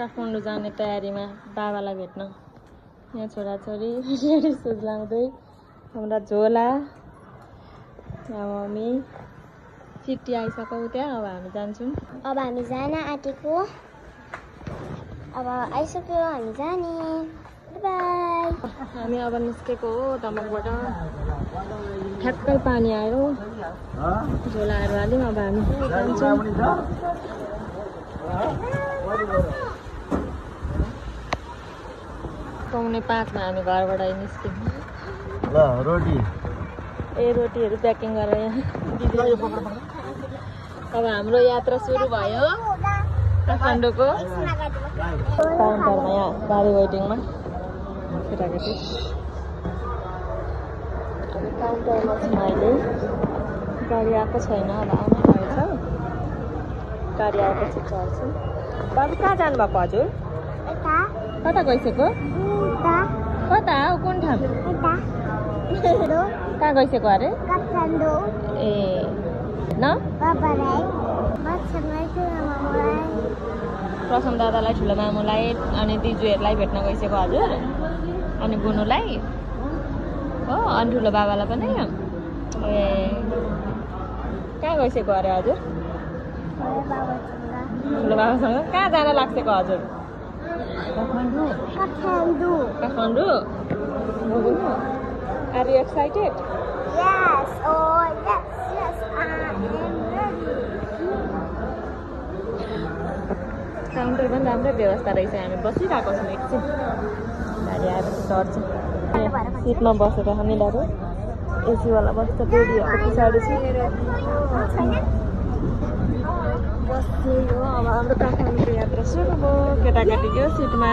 काठमाडौँ जाने तयारीमा बाबालाई भेट्न। यहाँ छोराछोरी रेडी सुज लाउँदै हाम्रा झोला मम्मी चिट्ठी आइसक्यो त्यहाँ। अब हामी जान्छौँ। अब हामी जान आँटेको। अब आइसक्यो हामी जाने। बाई। हामी अब निस्केको हो दमकबाट। ठ्याक्कै पानी आयो। झोलाहरू हाल्यौँ। अब हामी जान्छौँ। पाउने 5 मा हामी घरबाट निस्क्यौँ। ल रोटी रोटीहरू प्याकिङ गरेर यहाँ। अब हाम्रो यात्रा सुरु भयो काठमाडौँको। काउन्टरमा यहाँ गाडी वेटिङमा केटाकेटी। काउन्टरमा छौँ अहिले। गाडी आएको छैन। अब आउनु भएछ। गाडी आएपछि चढ्छु। बाबु कहाँ जानुभएको हजुर? कता गइसक्यो? कता हो? कुन ठाउँ? कहाँ गइसक्यो अरे? ए न प्रसम दादालाई ठुलो मामुलाई अनि दिजुहरूलाई भेट्न गइसक्यो हजुर। अनि बुनुलाई हो। अनि ठुलो बाबालाई पनि। ए कहाँ गइसक्यो अरे हजुर? ठुलो बाबासँग कहाँ जान लाग्छको हजुर? Kathmandu. Are you excited? Yes. Oh yes. I am ready. Counter पनि राम्रै व्यवस्था रहेछ। हामी बसिरहेको छौँ एकछिन। गाडी आएपछि चढ्छौँ। सिटमा बसेर हामीहरू एसीवाला बस्छ। बेबीहरूको पछाडि चाहिँ बस्छु। अब हाम्रो काठमाडौँको यात्रा सुरु भयो। केटाकेटीको सिटमा।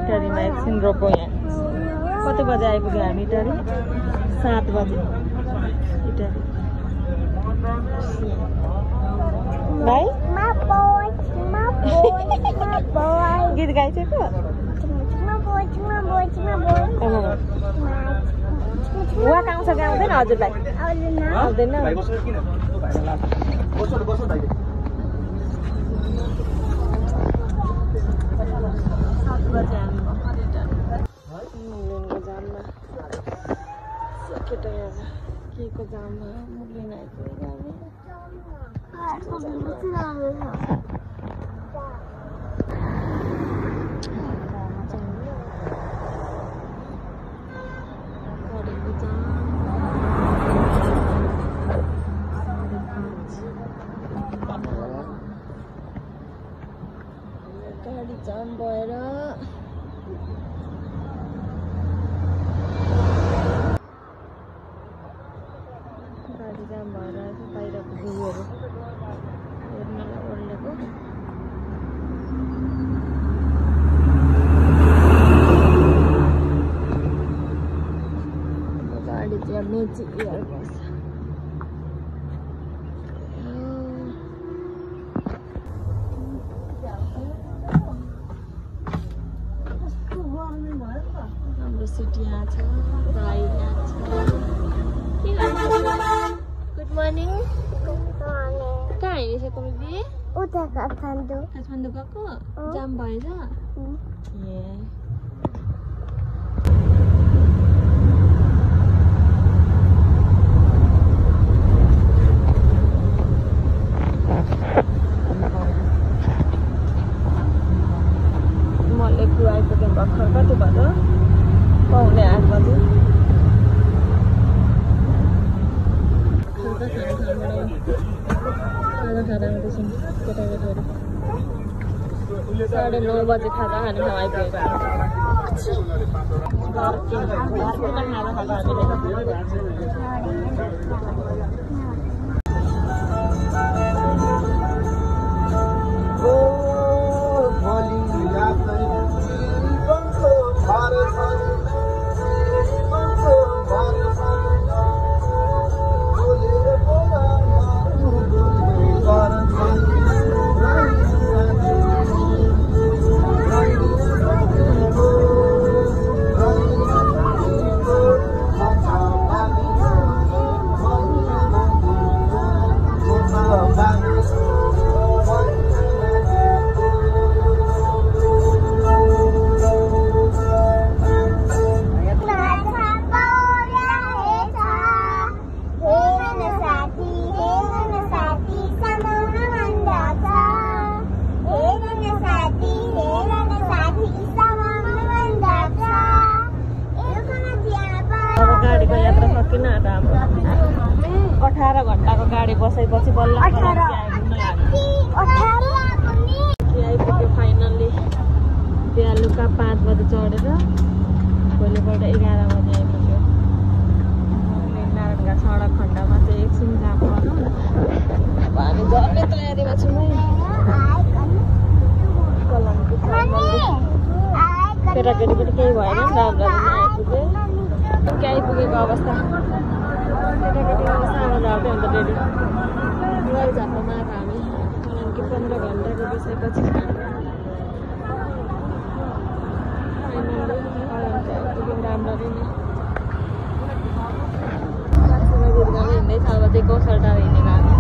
इटारीमा एकछिन रोक्यौँ। यहाँ कति बजे आइपुग्यो हामी इटारी? 7 बजे इटारी। भाइ गीत गाइसक्यो? वाक आउँछ कि आउँदैन हजुरलाई? आउँदैन। 7 बजे हामी मुलिनको जाममा। केटा के को जाममा मुलिन आइपुग्यो हामी। गाडी जाम भएर बाहिरको भ्यूहरू हेर्नलाई ओर्लेको। गाडी चाहिँ मेची एयरबस। हाम्रो सिट यहाँ छ। गाडी यहाँ छ। Good morning. कहाँ हिँडिसक्यो बेबी? उता काठमाडौँ। काठमाडौँ गएको? जाम भएछ? ए मलेकु आइपुग्यौँ भर्खर। कति भयो? 7:45 बजे। खाजा आउँदैछौँ केटाकेटीहरू। 9:30 बजे खाजा खाने ठाउँ आइपुगेको। सकिन त हाम्रो 18 घण्टाको गाडी बसेपछि बल्ल आइपुग्न लाग्यो आइपुग्यो फाइनल्ली बेलुका 5 बजे चढेर भोलिपल्ट 11 बजे आइपुग्यो नारायणघाट सडक खण्डमा चाहिँ एकछिन जाम पर्यो अब हामी झर्ने तयारीमा छौँ है कलमको केटाकेटी पनि केही भएन नि राम्रो आइपुग्यो आइपुगेको अवस्था केटाकेटीको अवस्थामा झर्दै हुन्छ डेली गरी झापामा आएको हामी किनकि 15 घन्टाको बसेपछि राम्ररी नै हिँड्दैछ अब चाहिँ कौशलटार हिँडेको हामी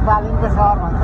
बालिङको सहर भन्छ